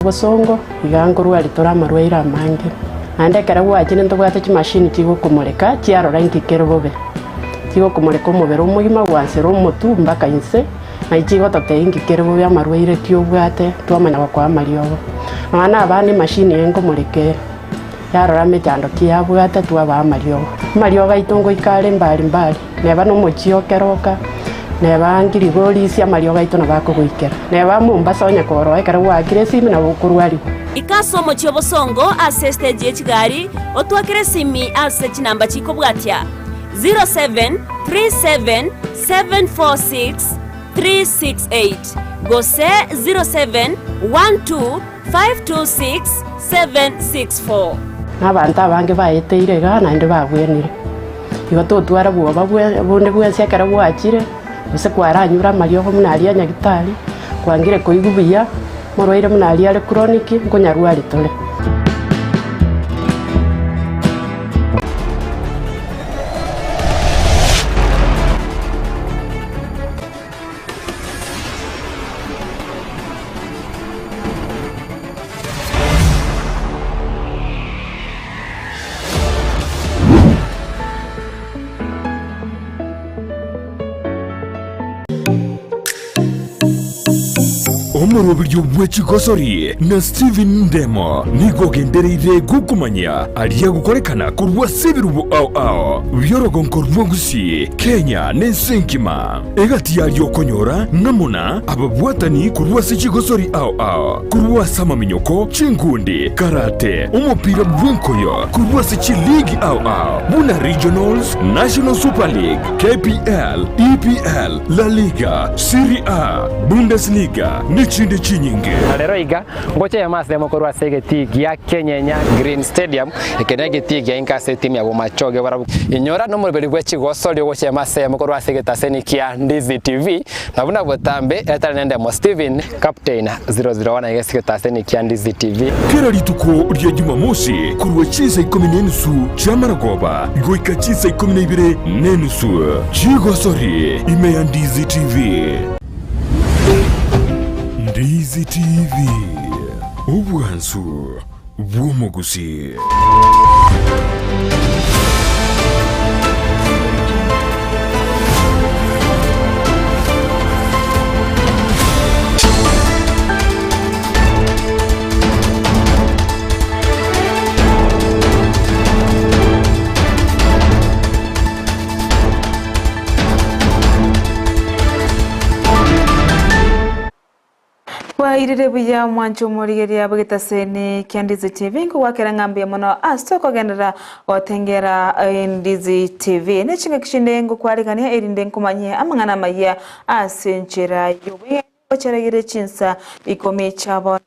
Bosongo, iga nkorwaria tore amarwaire amange. Naende ekero gwachire ntobwate chimashini chigokomoreka chiarora inki kere bobe. Chigokomoreka omobere omogima gwansera omotwe mpaka inse, naye chigototebia inki kere bobe amarwaire ki obwate twamanya gokoa amariogo. Nonya na abana emashini eye nkomoreka ere, yarora emechando ki yabwate twabaa amariogo. Amariogo aito ngoika are mbari mbari. Neba nomochie o keroka, neba ngirigorisia amariogo aito nabo akogoikera. Neba Mombasa onye koroa ekero gwaakire esimi nabo okorwarigwa. Ika ase omochie o bosongo ase estage ye chigari, otwakere esimi ase chinamba chikobwatia, 0737746368 gose 0712526764. Na abanto abange baeteire igaa naende babwenire. Igo totwara bwoba bonde bwensi ekero gwachire, gose kwaranyure amariogo buna aria a nyagitari, kwangire koigwa buya, omorwaire buna aria are chronic, nkonyarwari tore. Omoroberio bwe chigosori na Stephen Ndemo nigo ogendereire gokomanyia aria agokorekana korwa ase ebirubo ao ao bi'orogonko rwa Gusii, Kenya na ense engima. Egati yaria okonyora ng'a muna ababwatani korwa ase chigosori ao ao, korwa ase amaminyoko, chinkundi, karate, omopira bw'enkoyo, korwa ase chiligi ao ao buna Regionals, National Super League, KPL, EPL, La Liga, Serie A, Bundesliga nechinde chinyinge. Na rero iga, ngocha emo ase emo korwa ase egetii gia Kenyenya Green Stadium, eke negetii gia inka ase etimu ya Bomachoge barabwo. Inyora nomoroberi bwe chigosori ogocha emo ase emo korwa ase egetaseni kia Ndizi TV, na buna botambe etari nendemo Steven, Captain 001 iga ase egetaseni kia Ndizi TV. Kera rituko ria Jumamosi korwa chinsa ikomi na enusu chi'amaragoba goika chinsa ikomi na ibere na enusu, chigosori ime ya Ndizi TV. Ndizi TV, obwansu bw'omogusii. Bwairire buya omwancho omorigereria bw'egetaseni kia Ndizi TV nkogwakera ng'a mbuya mono ase okogenderera gotengera Ndizi TV. Ne chingaki chinde ngokwarigania erinde nkomanyie amang'ana amayia ase enchera y'obwegeni gocheragire chinsa ikomi chia bono.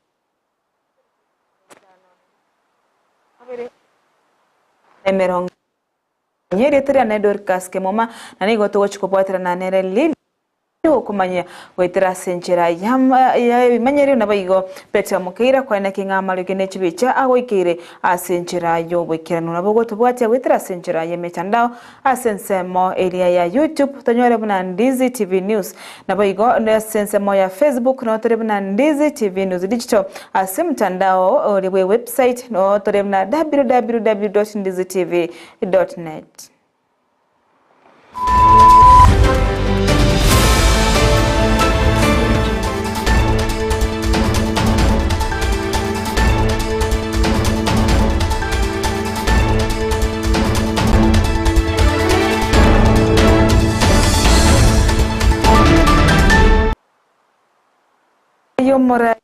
Emerongo Erieta riane Dorcas Kemuma na nigo togochia kobwaterana nere Lily. Okomanya goetera ase enchera y'ebimanyerio naboigo Petero amokeire kwane naki ng'a amariogi ne chibicha agoikeire ase enchera y'oboikeranu. Nabo ogotobwatia goetera ase enchera y'emetandao ase ensemo eria ya YouTube tonyore buna Ndizi TV News. Naboigo ase ensemo ya Facebook noo tore buna Ndizi TV News Digital. Ase omotandao oria bwe website noo tore buna www.ndizitv.net. Y'omorai.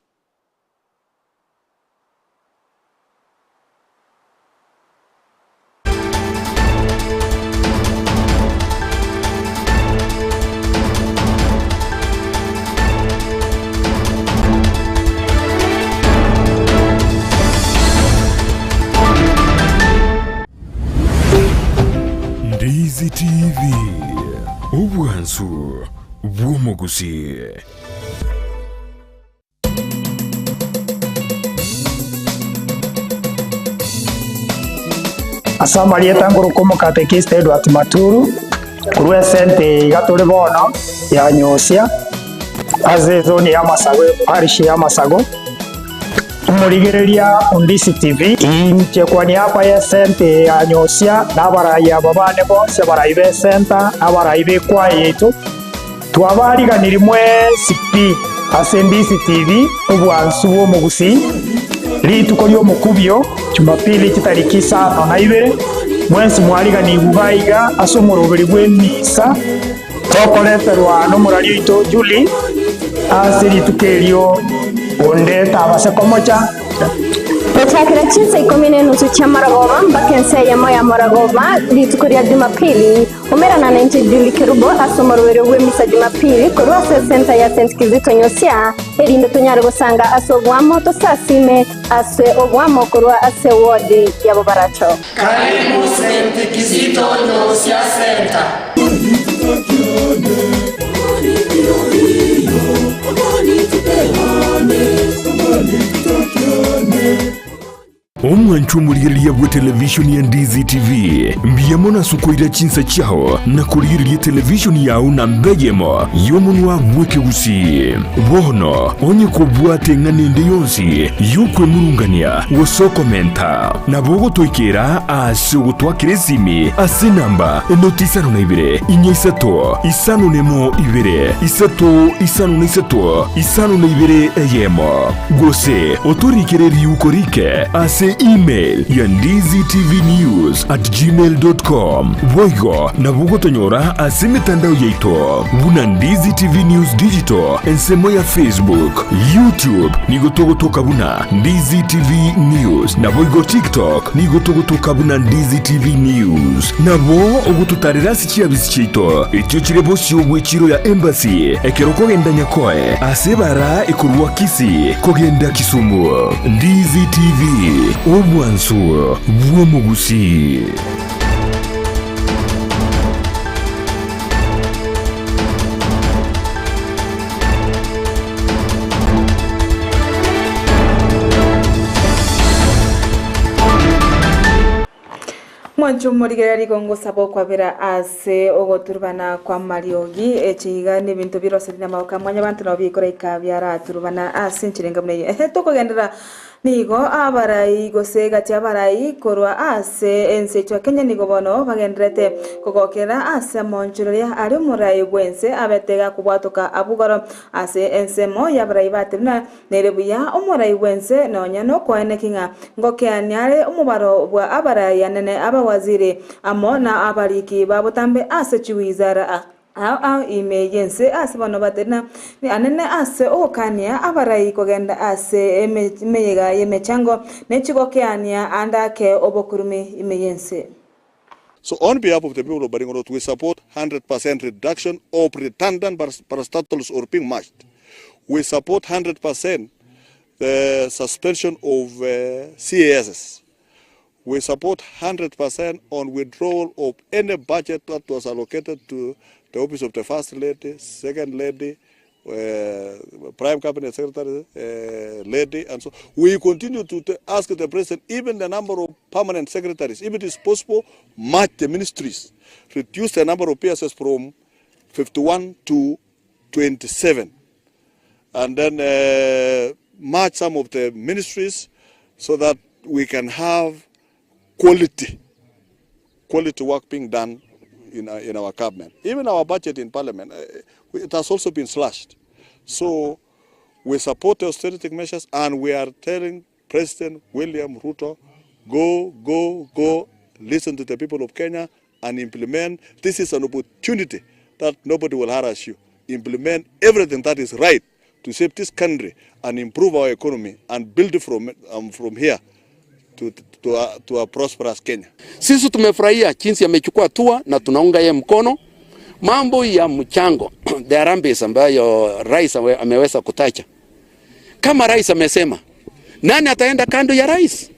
Ndizi TV, obwansu bw'omogusii. Ase amarieta nkorokwa omokatekista Edward Maturu, korwa esenta eye iga tore bono ya Nyosia, ase ezoni y'Amasago, eparish y'Amasago. Omorigereria o Ndisi TV, inche kwaniaba y'esenta eye ya Nyosia na abarai aba bane bonsi abarai b'esenta na abarai b'ekwaya yaito, twabariganirie mwensi pi ase Ndisi TV, obwansu bw'omogusii, rituko ri'omokubio, Jumapili chitariki isano na ibere, mwensi mwariganigwe iga iga ase omoroberi bw'emisa, Tokoreterwa nomoraria oito Juli ase rituko erio, onde tabase komocha. Gochakera chinsa ikomi na enusu chi'amarogoba mpaka ensa eyemo y'amarogoba rituko ria Jumapili, umerana nainche Julie Kerubo ase omoroberio bw'emisa Jumapili korwa ase esenta ya St. Kizito Nyosia, erinde tonyare gosanga ase oboamo tosasime ase oboamo korwa ase eward ya Bobaracho. Karibu St. Kizito Nyosia Center. Omwanchwa omorigereria bwe televishoni ya Ndizi TV, mbuya mono ase okoira chinsa chiao na korigereria televishoni yao namba eyemo y'omonwa bw'ekegusii. Bono onye kobwate eng'ana ende yonsi y'okwemurungania gose okomenta, nabo ogotoikera ase ogotwakera esimi ase enamba enoti isano na ibere, inya isato, isano nemo ibere, isato isano na isato, isano na ibere eyemo. Gose otorikere riuko rike ase email ya ndizitvnews@gmail.com. Boigo nabo ogotonyora ase emetandao yaito buna Ndizi TV News Digital ensemo ya Facebook, YouTube nigo togotoka buna Ndizi TV News, naboigo TikTok nigo togotoka buna Ndizi TV News. Nabo ogototarera ase chiabisi chiaito echio chire bosio bw'echiro ya Embassy ekero okogenda Nyakoe ase ebara ekorwa Kisii kogenda Kisumu. Ndizi TV, obwansu bw'omogusii. Mwanche omorigereria rigongo saba okwabera ase ogoturubana kw'amariogi, echi iga nebinto biroseri namaboko a mwanyabanto nabo bikoraika biaraturubana ase enchera enga buna eyio. Ehe tokogenderera Nigo abarai gose egati y'abarai korwa ase ense yaito ya Kenya nigo bono bagendererete kogokera ase amaonchoreria aria omorai bw'ense abete gakobwatoka abwo igoro ase ensemo y'abarai batebire buna nere buya omorai bw'ense nonya nokoeneki ng'a ngokeania are omobaro bwa abarai anene abawaziri amo na abariki ba botambe ase chiwizara Ao ao ime y'ense ase bono batari anene ase ogokania abarai kogenda ase emeyega y'emechango, ne chigokeania ande ake obokurumi ime y'ense. So on behalf of the people of Baringo North we support 100% reduction of redundant parastatals or being merged. We support 100% the suspension of CASs. We support 100% on withdrawal of any budget that was allocated to the office of the First Lady, Second Lady, uh, Prime Cabinet Secretary uh, Lady, and so we continue to ask the President, even the number of permanent secretaries, if it is possible, match the ministries, reduce the number of PSS from 51 to 27, and then uh, match some of the ministries so that we can have quality, quality work being done in our, in our government. Even our budget in parliament, uh, it has also been slashed. So we support the austerity measures and we are telling President William Ruto, go, go, go, listen to the people of Kenya and implement. This is an opportunity that nobody will harass you. Implement everything that is right to save this country and improve our economy and build from, um, from here to, to, a, to a prosperous Kenya. Sisi tumefurahia jinsi amechukua hatua na tunaunga ye mkono. Mambo ya mchango the harambee ambayo rais ameweza kutaja, kama rais amesema, nani ataenda kando ya rais?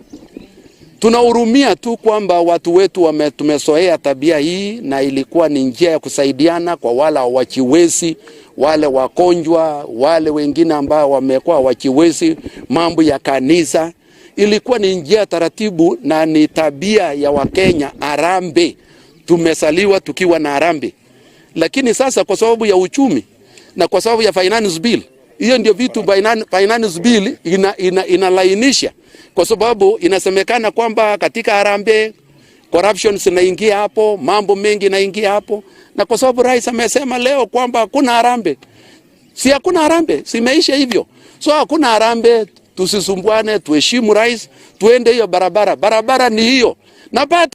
Tunahurumia tu kwamba watu wetu wame, tumezoea tabia hii na ilikuwa ni njia ya kusaidiana kwa wale hawajiwezi, wale wagonjwa, wale wengine ambao wamekuwa hawajiwezi, mambo ya kanisa. Ilikuwa ni njia taratibu na ni tabia ya Wakenya harambee. Tumesaliwa tukiwa na harambee, lakini sasa kwa sababu ya uchumi na kwa sababu ya finance bill Hiyo ndio vitu Finance Bill inalainisha, kwa sababu inasemekana kwamba katika harambee corruption zinaingia hapo, mambo mengi inaingia hapo, na kwa sababu rais amesema leo kwamba hakuna harambee, si hakuna harambee, simeisha hivyo. So hakuna harambee, tusisumbuane, tuheshimu rais, tuende hiyo barabara. Barabara ni hiyo na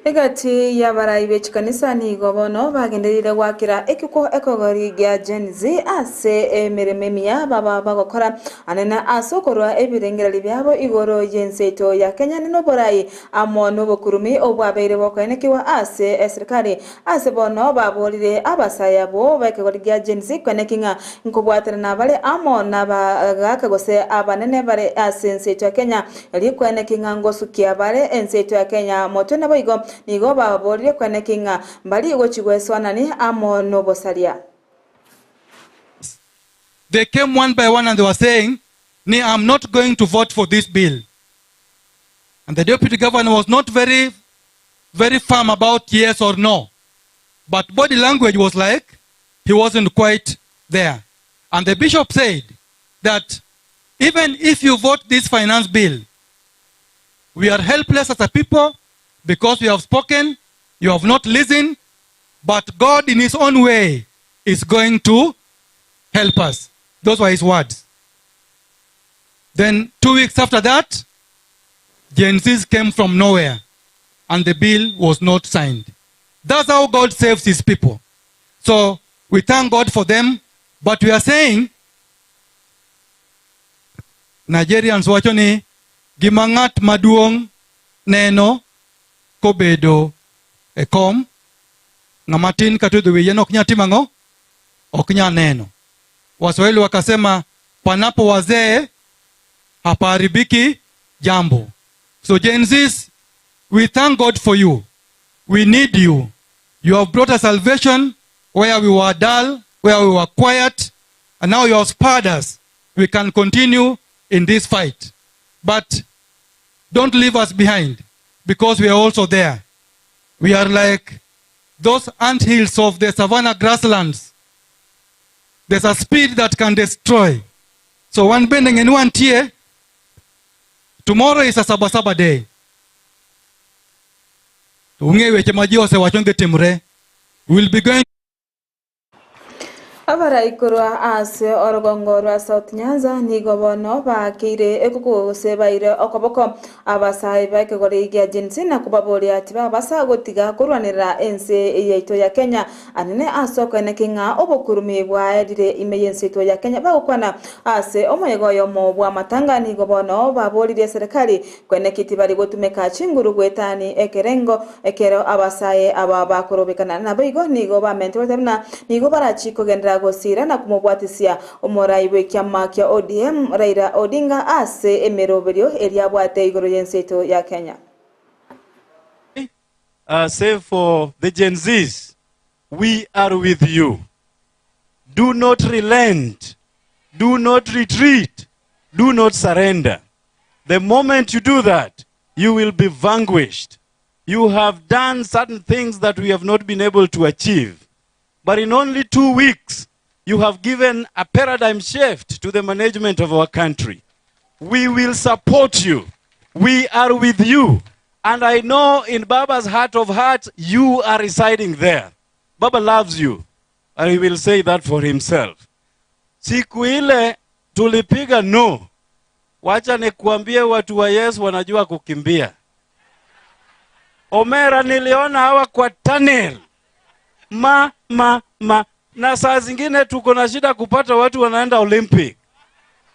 Egati y'abarai be chikanisa nigo bono bagenderire gwakera ekiko ekogori gia Gen Z ase emeremo emiya baba bagokora anene ase okorwa ebirengererio biabo igoro y'enseito ya Kenya n'oborai amo n'obokurumi obwabeire bokoenekiwa ase eserikali ase bono baborire abasaya bo bekegori gia Gen Z kweneki ng'a nkobwaterana bare amo n'abagaka gose abanene bare ase enseito ya Kenya rikweneki ng'a ngosukia bare enseito ya Kenya motwe naboigo nigo baborire kweneki ng'a mbari gochigweswanani amo n'obosaria. They came one by one and they were saying, Nay, I'm not going to vote for this bill. And the deputy governor was not very, very firm about yes or no. But body language was like he wasn't quite there. And the bishop said that even if you vote this finance bill, we are helpless as a people because we have spoken, you have not listened, but God in his own way is going to help us. Those were his words. Then 2 weeks after that, Gen Zs came from nowhere and the bill was not signed. That's how God saves his people. So we thank God for them, but we are saying, Nigerians wacho ni gima ng'at maduong' neno kobedo e kom, ng'ama tin kata oidho wi yien ok nyal timo ang'o? Ok nyal neno. Waswahili wakasema panapo wazee hapaharibiki jambo. So Gen Zs, we thank God for you. We need you. You have brought us salvation where we were dull, where we were quiet, and now you have spurred us. We can continue in this fight. But don't leave us behind, because we are also there. We are like those anthills of the savannah grasslands. There's a speed that can destroy. So one bending and one tear. Tomorrow is a Sabasaba day. Ung'e weche ma ji osewacho ni timre. We'll be going Abarai korwa ase orogongo rwa South Nyanza nigo bono bakeire ekuku gose baire okoboko abasae ba ekegori gia Gen Z na kobaboria ati babasa gotiga korwanera ense yaito ya Kenya anene ase okoeneki ng'a obokurumi bwaerire ime y'ense yaito ya Kenya bagokwana ase omoyega oyomo bwa matanga nigo bono baboririe serikali kweneki tibari gotumeka chinguru gwetani ekerengo ekero abasae aba bakorobekana naboigo nigo bamente batabina nigo barachi kogendera gosira na kumobwatisia omorai bw'ekiama kia ODM Raila Odinga ase emeroberio eria bwate igoro y'ense ya Kenya. Say for the Gen Zs, we are with you. Do not relent. Do not retreat. Do not surrender. The moment you do that, you will be vanquished. You have done certain things that we have not been able to achieve. But in only 2 weeks, you have given a paradigm shift to the management of our country. We will support you. We are with you. And I know in Baba's heart of hearts, you are residing there. Baba loves you. And he will say that for himself. Siku ile tulipiga no. Wacha nikuambie watu wa Yes wanajua kukimbia. Omera niliona hawa kwa tunnel. Ma, ma, ma. Na saa zingine tuko na shida kupata watu wanaenda Olympic.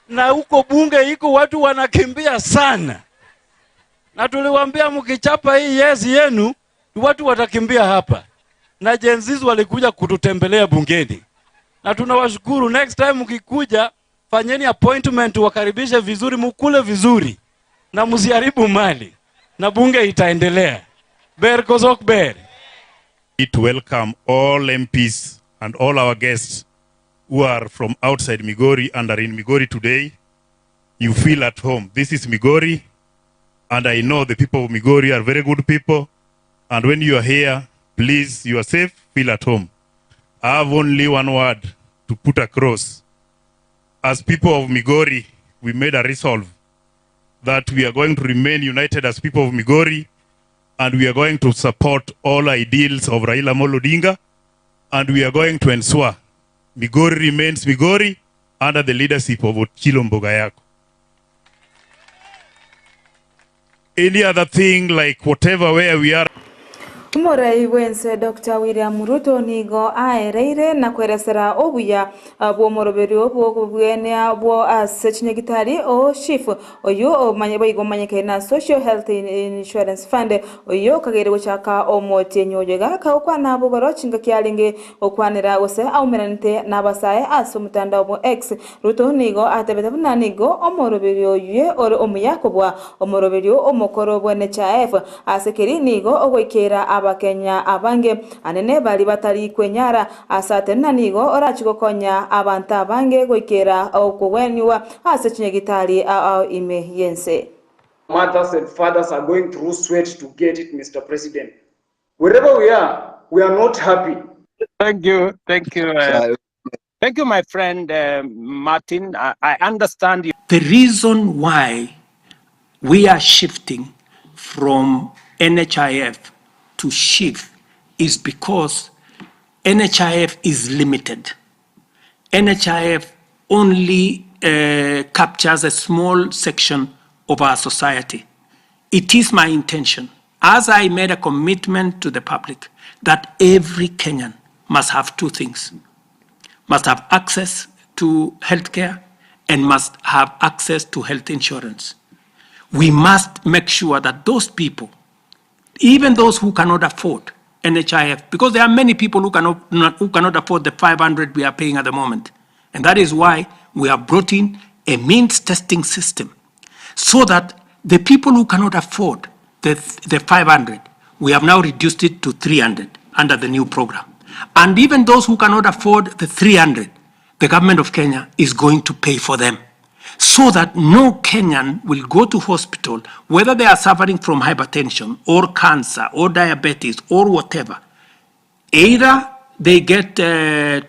Na huko bunge iko watu wanakimbia sana. Na tuliwaambia mkichapa hii yes yenu, watu watakimbia hapa. Na Gen Zs walikuja kututembelea bungeni. Na tunawashukuru, next time mkikuja fanyeni appointment, wakaribishe vizuri, mukule vizuri na msiharibu mali. Na bunge itaendelea. Ber kozok ber. To welcome all MPs and all our guests who are from outside Migori and are in Migori today. You feel at home. This is Migori, and I know the people of Migori are very good people. And when you are here, please, you are safe, feel at home. I have only one word to put across. As people of Migori, we made a resolve that we are going to remain united as people of Migori and we are going to support all ideals of Raila Amolo Odinga and we are going to ensure Migori remains Migori under the leadership of Ochilo Mbugayako. Any other thing like whatever where we are Omorai bw'ense Doctor William Ruto nigo aereire na kweresera obuya bw'omoroberio bw'okobwenia bwo ase chinyagitari o SHIF oyio boigo omanyekaine na Social Health Insurance Fund oyio okageire gochaka omotienyi oyo iga kagokwana bogoro chingaki arenge gokwanera gose aumeranete nabasae ase omotandao bwa X. Ruto nigo atebete buna nigo omoroberio oyio ore omuya kobua omoroberio omokoro bwa NHIF. Ase keri nigo ogoikeera Abakenya abange anene baria batari kwenyara. Ase atenena nigo orachi gokonya abanto abange goikeera okogweniwa ase chinyagitari ao ime y'ense. Mothers and fathers are going through sweat to get it, Mister President. Wherever we are, we are not happy. Thank you. Thank you. Thank you, my friend Martin. I, I understand you. The reason why we are shifting from NHIF to SHIF is because NHIF is limited. NHIF only captures a small section of our society. It is my intention, as I made a commitment to the public, that every Kenyan must have two things must have access to healthcare and must have access to health insurance. We must make sure that those people, even those who cannot afford NHIF, because there are many people who cannot, not, who cannot afford the 500 we are paying at the moment. And that is why we have brought in a means testing system so that the people who cannot afford the, the 500, we have now reduced it to 300 under the new program. And even those who cannot afford the 300, the government of Kenya is going to pay for them so that no Kenyan will go to hospital, whether they are suffering from hypertension or cancer or diabetes or whatever. Either they get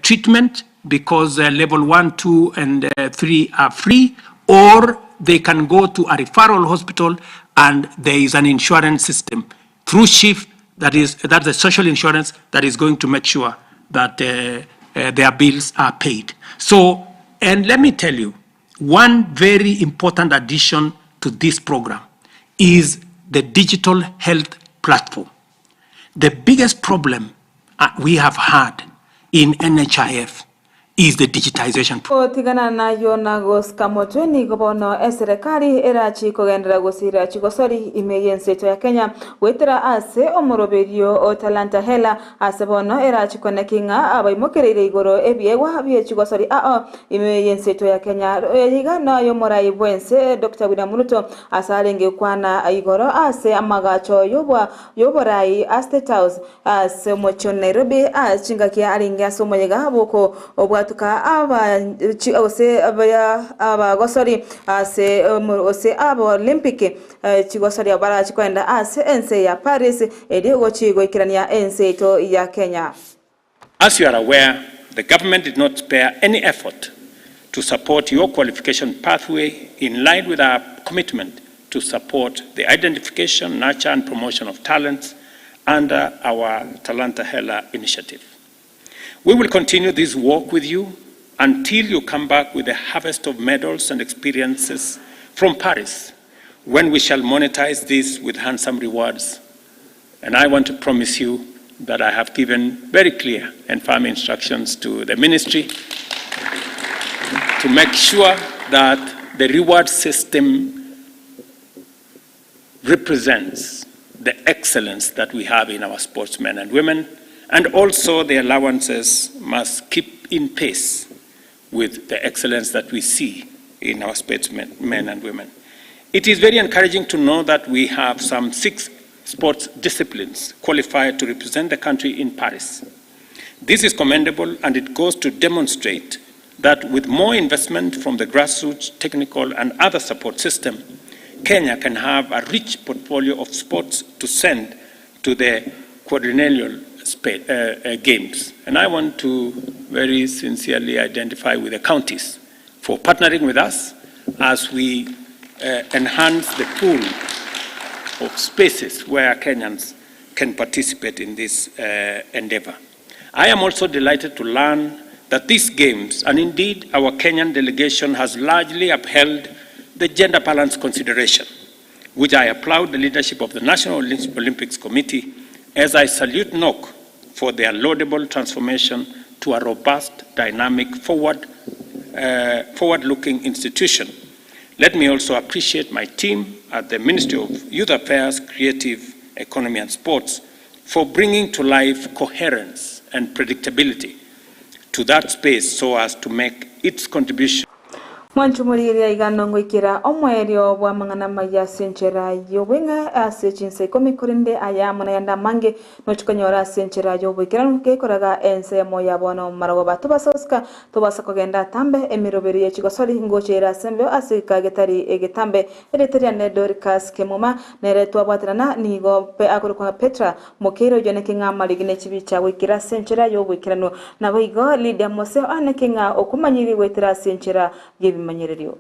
treatment because level 1, 2, and 3 are free, or they can go to a referral hospital and there is an insurance system through SHIF, that is, that's the social insurance that is going to make sure that their bills are paid. So, and let me tell you, one very important addition to this program is the digital health platform. The biggest problem we have had in NHIF is the digitization. Gotigana nayio na gosika motwe nigo bono eserekari erachi kogenderera gosira chigosori ime y'ense ya Kenya goetera ase omoroberio o Talanta Hela ase bono erachi koneki ng'a abaimokereire igoro ebiegwa bie chigosori ao ime y'ense ya Kenya iga nayo morai bwense Dr. William Ruto ase arenge kwana igoro ase amagacho yobwa yoborai a State House ase omochie Nairobi ase chingaki arenge ase omoyega boko obwatuka aba gose abagosori ase gose aba Olympic chigosori barachi kwenda ase ense ya Paris eri gochi goikerania ense ito ya Kenya. As you are aware, the government did not spare any effort to support your qualification pathway in line with our commitment to support the identification, nurture, and promotion of talents under our Talanta Hela initiative. We will continue this work with you until you come back with a harvest of medals and experiences from Paris, when we shall monetize this with handsome rewards. And I want to promise you that I have given very clear and firm instructions to the ministry to make sure that the reward system represents the excellence that we have in our sportsmen and women, and also the allowances must keep in pace with the excellence that we see in our sportsmen men and women. It is very encouraging to know that we have some 6 sports disciplines qualified to represent the country in Paris. This is commendable, and it goes to demonstrate that with more investment from the grassroots, technical, and other support system, Kenya can have a rich portfolio of sports to send to the quadrennial games. And I want to very sincerely identify with the counties for partnering with us as we uh, enhance the pool of spaces where Kenyans can participate in this uh, endeavor. I am also delighted to learn that these games, and indeed our Kenyan delegation, has largely upheld the gender balance consideration, which I applaud the leadership of the National Olympics Committee as I salute NOC for their laudable transformation to a robust, dynamic, forward, forward-looking institution. Let me also appreciate my team at the Ministry of Youth Affairs, Creative Economy and Sports for bringing to life coherence and predictability to that space so as to make its contribution Mwanchumorigereria iga nongoikera omoerio bw'amang'ana amaya ase enchera y'obweng'e ase chinsa ikomi, korende aya amo nayande amange nochie konyora ase enchera y'oboikeranu gekoraga ensemo ya bono marogoba. Tobasa gosika, tobasa kogenda atambe, emeroberi ye chigosori ngocha ere ase embeo ase egeka getari egetambe. Erieta riane Dorcas Kemuma, nere twabwaterana nigo akorokwa Petra Mokeire oyio neke ng'a amarigi ne chibicha goikera ase enchera y'oboikeranu. Naboigo Lydia Mose oaneke ng'a okomanyirie goetera ase enchera y'ebimanyererio.